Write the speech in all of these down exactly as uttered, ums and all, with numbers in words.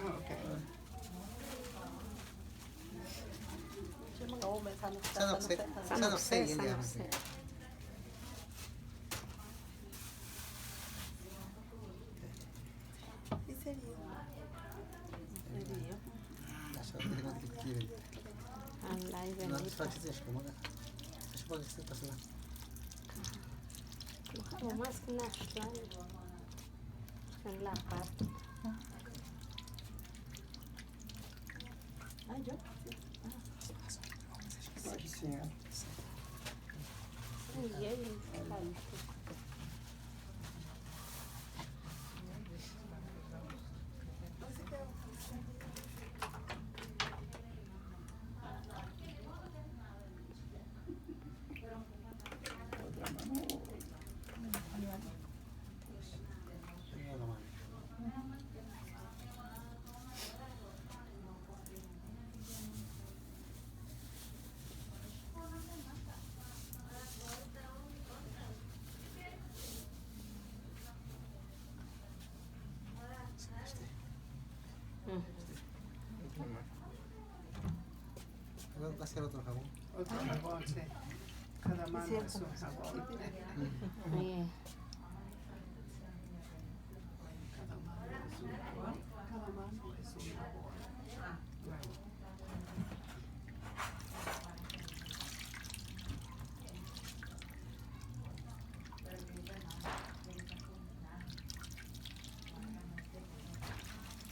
Oh, okay. Siya mga ome, sanok, Sanok si, sanok, sanok si, hindi Sanok ako si. si. Ise ri. Nasa, hindi ko kikirin. Ang live Ano, and sa chis ko mga. Pues, sí, pues, no. Como más que una flor en la parte. Ah, yo. Sí. Ah. Sí, sí. Ay, ay, ay. Tengo que hacer otro jabón. Otro jabón, sí. Cada mano es un jabón. Cada mano es un jabón. Cada mano es un jabón. Ah, luego.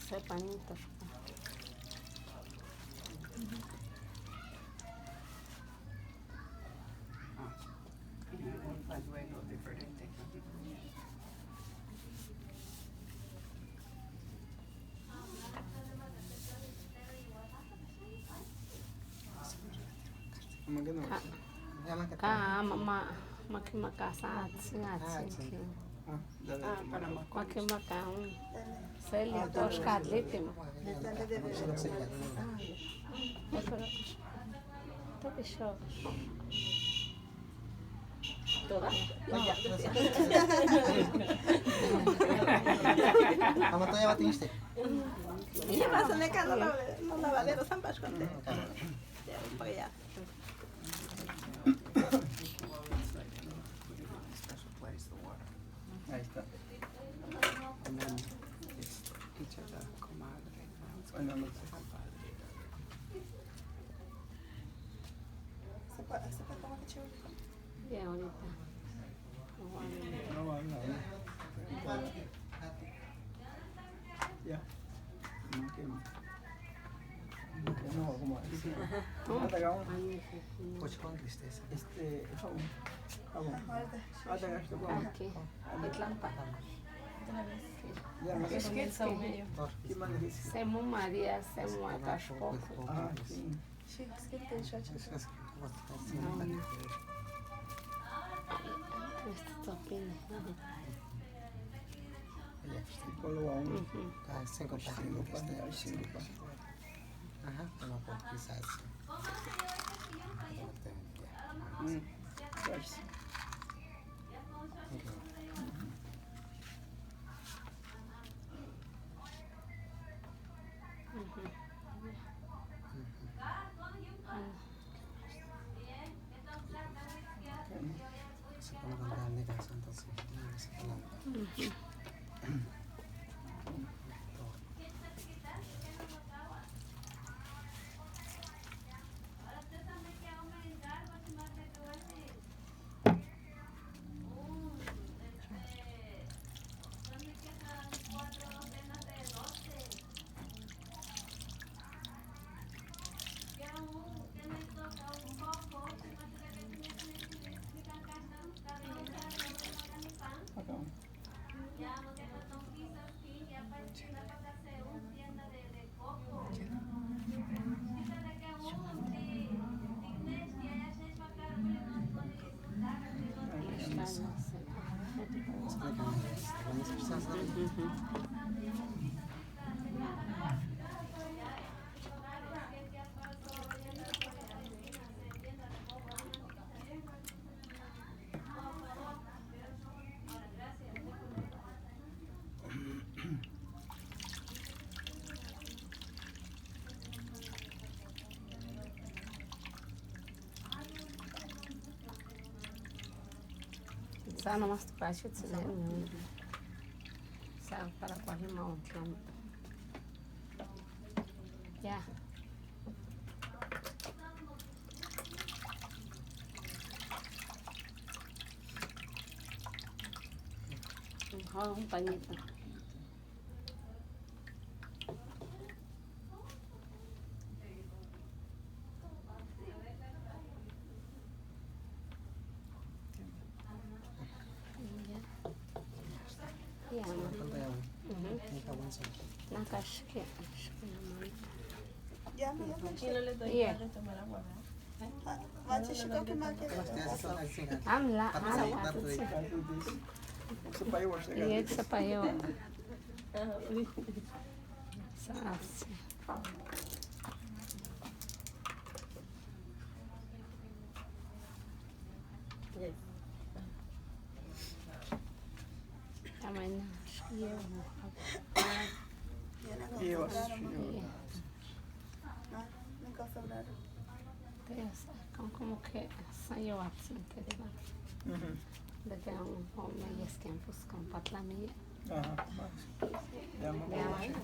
Sepan, ah, y un pañuelo diferente. Ka, ma, ma, ma ki ma ka sa atsi, atsi. Ma ki ma ka, mm. Seli, to shkadlitim. Te bisho. ¿Toda? No, ya. Ama to ya va tiniste. Ya va, se me quedó la, los lavaderos, San Pascual. Ya, voy ya. Ahí está. Bueno, no. ¿Se puede, se puede tomar cachorro? Ya, ahorita. No, no, no. Ya. No, que no. No, como es. Ajá. Hasta acá, vamos. Ay, sí, sí. Pues con tristeza. Este, jabón. Jabón. Hasta acá, esto, vamos. Aquí. Aquí. Ya, no sé. Es que es que Semu Maria, Semu Atashkok. Ah, sí. Esto está bien. Ujú. Ajá, como por quizás. Mm, pues. Sa nomás tu cacho, sa para cuál no. Ya. Oh, un pañito. Yeah. Ujú. Naka shike, shike naman. Yeah. Amla, amla. Iya, sa payo. Sa asin. Tama na. Iya. Iya. Kaya sa, kung como que sa yo absente, ¿no? Ujú. De que un hombre y es que pues con patla mía. Ajá, más. Ya me acuerdo.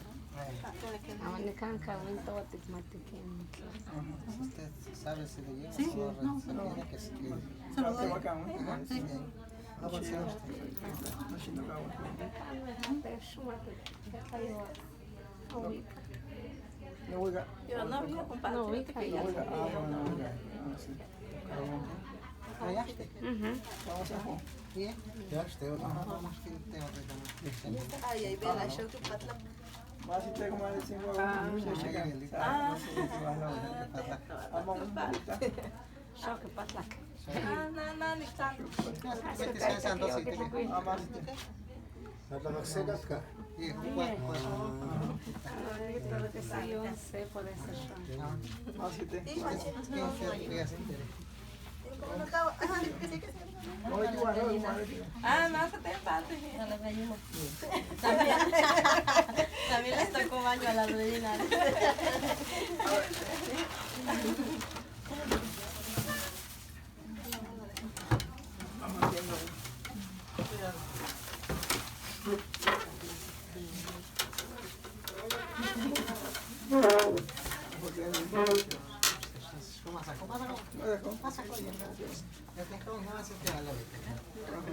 Ahora ni can ka winto wa tik mati que. Ajá. Usted sabe si le lleva. Sí, su no, receta, pero tiene que escribir. Se lo doy. Ajá, sí. Bien. No, pues, sí. Pero su mate. No, oiga. Yo no había compartido. No, oiga. No, oiga. Ah, bueno, oiga. Ah, sí. Ah, ya. Ujú. Vamos a Juan. Bien. Ya, este otro. Ajá, vamos, que te va a regalar. Ay, ay, ve la show que patla. Más si tengo más de cinco años. Ah, sí, sí, sí. Ah, sí, sí, sí, sí. Vamos, vamos. Show que patla. Ah, no, no, ni tanto. Vete, sean santos y te Nada más. Nada más se casca. Todo lo que sí yo sé por eso. Más que te. Sí, manche. No, yo igual, no, igual. Ah, no, se te empate. A la gallina. También, también les tocó baño a la gallina.